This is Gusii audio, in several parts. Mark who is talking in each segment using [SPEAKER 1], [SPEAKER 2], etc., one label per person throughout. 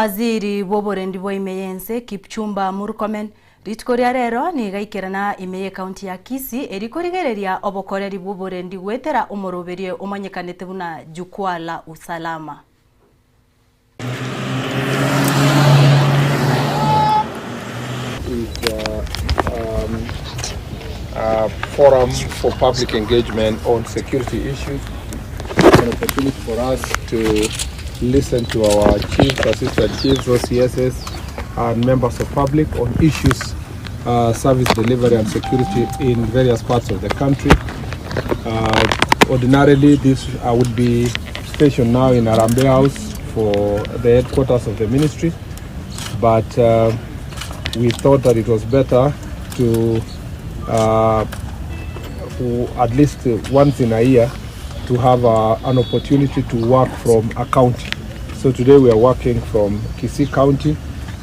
[SPEAKER 1] Waziri bw'oborendi bwa ime y'ense Kipchumba Murkomen rituko ria rero nigo aikerana ime y'ecounty ya Kisii eri korigereria obokoreri bw'oborendi goetera omoroberio omanyekanete buna Jukwaa la Usalama.
[SPEAKER 2] is a forum for public engagement on security issues. It's an opportunity for us to listen to our chiefs, assistant chiefs, OCSs, and members of public on issues, uh, service delivery and security in various parts of the country. Uh, ordinarily, this I would be stationed now in Harambee House for the headquarters of the ministry, but uh, we thought that it was better to uh, at least once in a year to have uh, an opportunity to work from a county. So today we are working from Kisii County,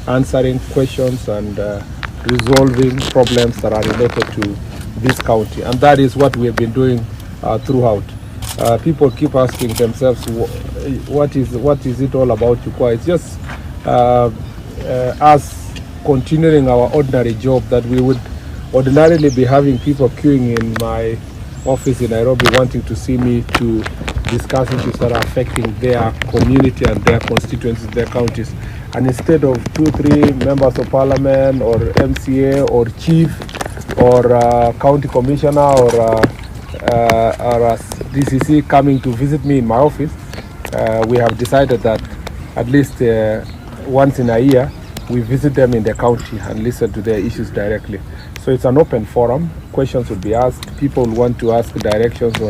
[SPEAKER 2] answering questions and uh, resolving problems that are related to this county. And that is what we have been doing uh, throughout. Uh, people keep asking themselves, what is, what is it all about, Jukwaa? It's just uh, uh, us continuing our ordinary job that we would ordinarily be having people queuing in my office in Nairobi wanting to see me to discuss issues that are affecting their community and their constituencies, their counties. And instead of 2, 3 members of parliament or MCA or chief or uh, county commissioner or, uh, uh, or a DCC coming to visit me in my office, uh, we have decided that at least uh, once in a year we visit them in the county and listen to their issues directly. So it's an open forum. Questions will be asked. People want to ask directions on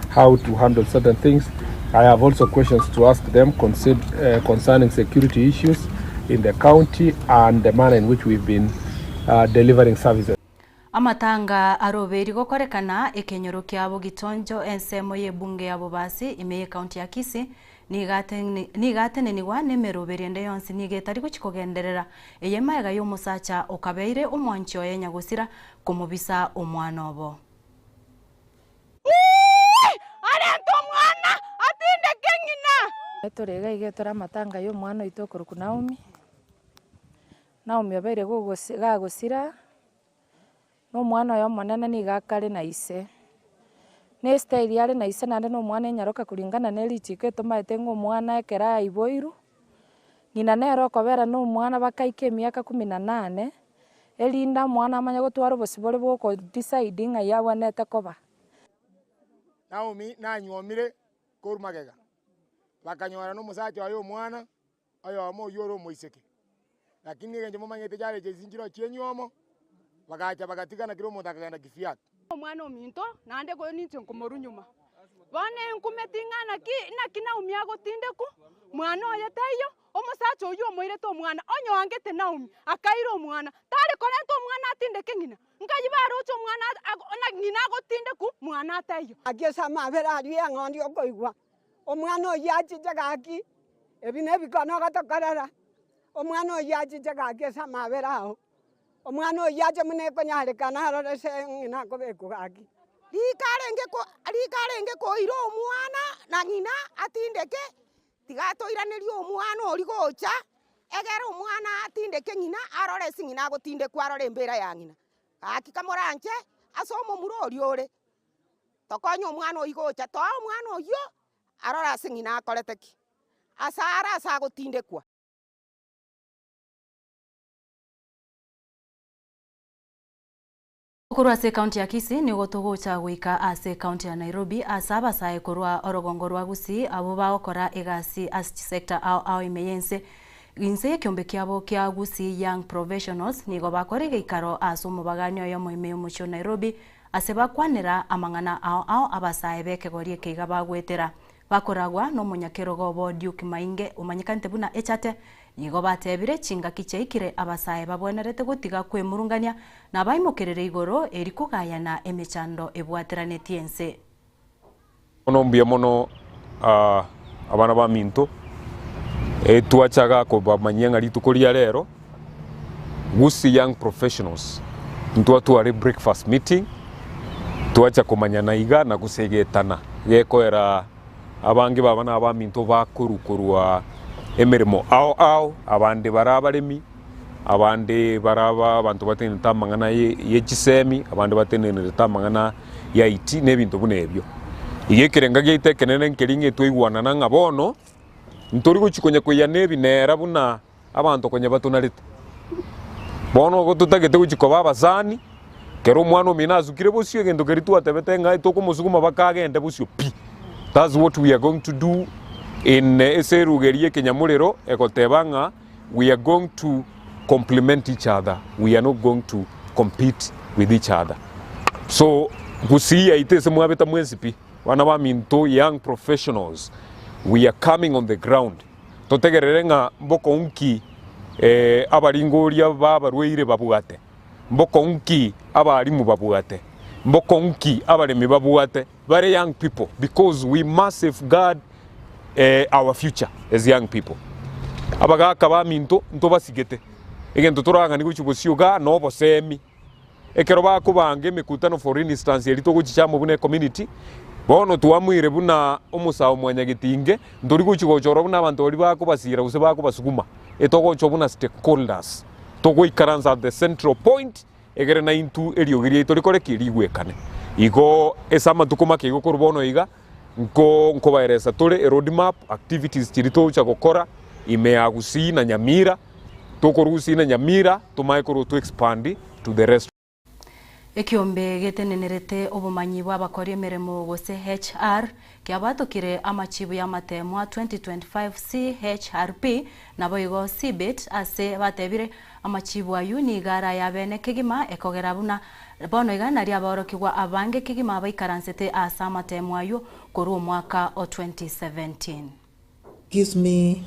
[SPEAKER 2] how to handle certain things. I have also questions to ask them concerning security issues in the county and the manner in which we've been uh, delivering services.
[SPEAKER 1] Amatanga arobeiri gokorekana ekenyoro kia Bogitonjo ensemo y'ebunge ya Bobasi ime y'ekaunti ya Kisii nigo atenenigwa nemeroberi ende yonsi nigo etari gochi kogenderera eye maega y'omosacha okabeire omwanchi oye nyagosira komobisa omwana obo.
[SPEAKER 3] Arente omwana atindeke ng'ina.
[SPEAKER 4] Tore iga iga tore amatanga ya omwana oito okorokwa Naomi, Naomi obeire gogosi gagosira, na omwana oye omonene nigo akare na ise. Na estyle are na ise naende na omwana enyaroka kulingana na erichiko etomaete ng'a omwana ekero aiboirwe, ng'ina nere okobera na omwana bakaika emiaka kumi na nane, erinde omwana amanye gotwara obosibore bwa oko decide ng'ai abwenerete koba.
[SPEAKER 5] Naomi nanyuomire korwa magega, bakanyora nomosacha oye omwana oyomo oyio ore omoiseke. Lakini egento momanyete chiarecha isi nchireo chi'enyuomo, bagacha bagatigana kera omonto akagenda kivyake.
[SPEAKER 3] Omwana ominto, naende koyo ninche nkomorwa nyuma. Bono enkumeti ng'a naki, naki Naomi agotindekwa, mwana oye taiyo, omosacha oyio omoirete omwana, onye oangete Naomi, akaira omwana, tare korenta omwana atindeke ng'ina? Nkai baroche omwana na ng'ina agotindekwa, mwana ataiyo.
[SPEAKER 6] Gaki ase amabera aria eng'ondi okoigwa, omwana oyio achiche gaki, ebi nebikono ogotokorera, omwana oyio achiche gaki ase amabera ao, omwana oyio ache buna ekonyarekana arore ase ng'ina akobekwa gaki.
[SPEAKER 7] Rika arenge ko rika arenge koira omwana na ng'ina atindeke, tiga atoiranerie omwana oria gocha, egere omwana atindeke ng'ina arore ase ng'ina agotindekwa arore embera ya ng'ina. Gaki kamoranche ase omomura oria ore, tokonye omwana oyio gocha, toa omwana oyio arore ase ng'ina akorete ki, ase are ase agotindekwa.
[SPEAKER 1] Korwa ase ekaunti ya Kisii nigo togocha goika ase ekaunti ya Nairobi ase abasae korwa orogongo rwa Gusii abwo bagokora egasi ase chisector ao ao ime y'ense. Inse y'ekeombe kiabo kia Gusii Young Professionals nigo bakora egeikaro ase omobagani oyomo ime y'omochie o Nairobi ase bakwanera amang'ana ao ao abasae b'ekegori eke iga bagoetera. Bakoragwa nomonyakerogo obo Duke Mainge omanyekanete buna Echate, nigo batebire chingaki chiaikire abasae babwenerete gotiga kwemurungania na baimokerere igoro eri kogayana emechando ebwateranetie ense.
[SPEAKER 8] Bono mbuya mono abana baminto, twachaga kobamanyia ng'a rituko ria rero Gusii Young Professionals ntwatware breakfast meeting, twacha komanyana iga na gosegetana gekoera abange baba na abaminto bakorwa korwa. emeremo ao ao, abande bare abaremi, abande bare aba abanto batenenete amang'ana ye ye chisemi, abande batenenerete amang'ana ya IT na ebinto buna ebio. Iga ekerenga giaito ekenene nkeri ng'a twaigwanana ng'a bono, ntori gochia konya koiyana ebinera buna abanto konya batonarete. Bono igo totagete gochia koba abasani, kera omwana omino asukire bosio egento keria twatebete ng'a tokomosuguma mpaka agende bosio pi. That's what we are going to do in ase eruga eria ya ekenyamorero egoteba ng'a we are going to complement each other, we are not going to compete with each other. So gusii yaito ase mwabeta mwensi pi, bana baminto young professionals, we are coming on the ground. Totegerere ng'a mbokong'u ki abaringoria b'abarwaire babwate, mbokong'u ki abalimu babwate, mbokong'u ki abaremi babwate, bare young people because we must safeguard our future as young people. Abagaka baminto ntobasigete, egento torang'anie gochia bosio igaa nobosemi. Ekero bakobanga emekutano for instance eria togochicha amo buna ecommunity, bono twamoire buna omosae mwanyagetinge, ntori gochia gochorwa buna abanto baria bakobasira gose bakobasuguma, etogochwa buna stakeholders, togoikaransa at the central point egere naintwe eriogi riaito rikore ki? Rigwekane. Igo ase amatuko make igo korwa bono iga, nko nkobaeresa tore eroad map, activities chiria togocha gokora ime ya Gusii na Nyamira, Tokorusia na nyamira, tomae korwa to expand to the rest.
[SPEAKER 1] Ekiombe getenenerete obomanyi bw'abakori emeremo gose HR kiabatokire amachibu y'amateemwa 2025 CHRP naboigo CBET ase batebire amachibu ayio nigo arayabene kegima ekogera buna bono iga nario abaorokigwa abange kegima baikaransete ase amateemwa ayio korwa omwaka o 2017.
[SPEAKER 9] Gives me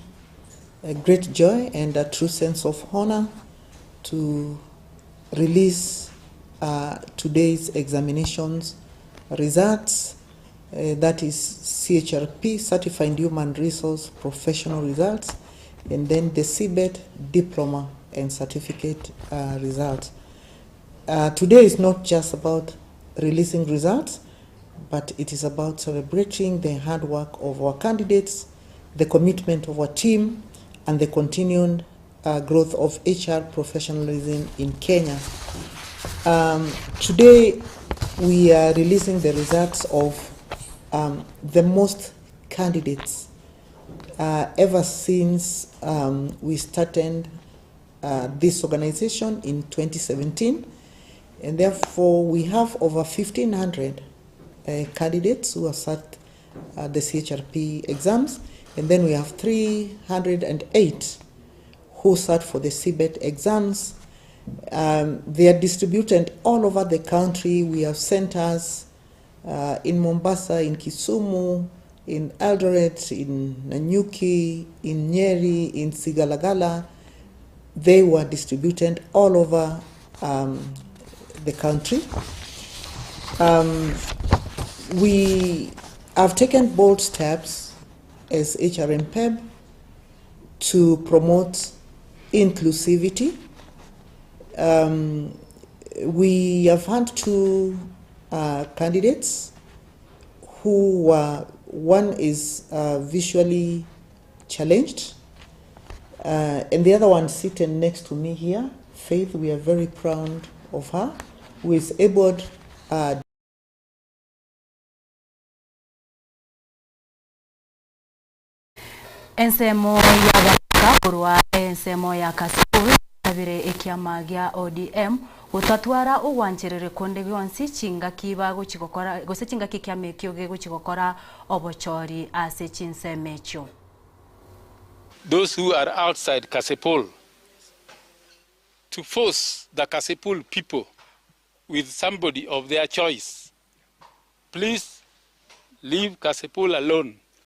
[SPEAKER 9] a great joy and a true sense of honor to release uh, today's examinations results. Uh, that is CHRP, Certified Human Resource Professional Results, and then the CBET Diploma and Certificate uh, results. Uh, today is not just about releasing results, but it is about celebrating the hard work of our candidates, the commitment of our team, and the continued uh, growth of HR professionalism in Kenya. Today, we are releasing the results of the most candidates ever since we started this organization in 2017. And therefore, we have over 1,500 candidates who have sat the CHRP exams. And then we have 308 who sat for the CBET exams. They are distributed all over the country. We have centers in Mombasa, in Kisumu, in Eldoret, in Nanyuki, in Nyeri, in Sigalagala. They were distributed all over the country. We have taken bold steps as HRMPEB to promote inclusivity. We have had two candidates who were, one is visually challenged, and the other one sitting next to me here, Faith, we are very proud of her, who is able
[SPEAKER 1] Ensemo y'abagaka korwa ensemo ya Kasipul yasabire ekiama gia ODM gotatwara ogwancherere konde gwonsi chingaki bagochi gokora gose chingaki ekiama ekio gegochi gokora obochori ase chinsemo echio.
[SPEAKER 10] Those who are outside Kasipul to force the Kasipul people with somebody of their choice. Please leave Kasipul alone.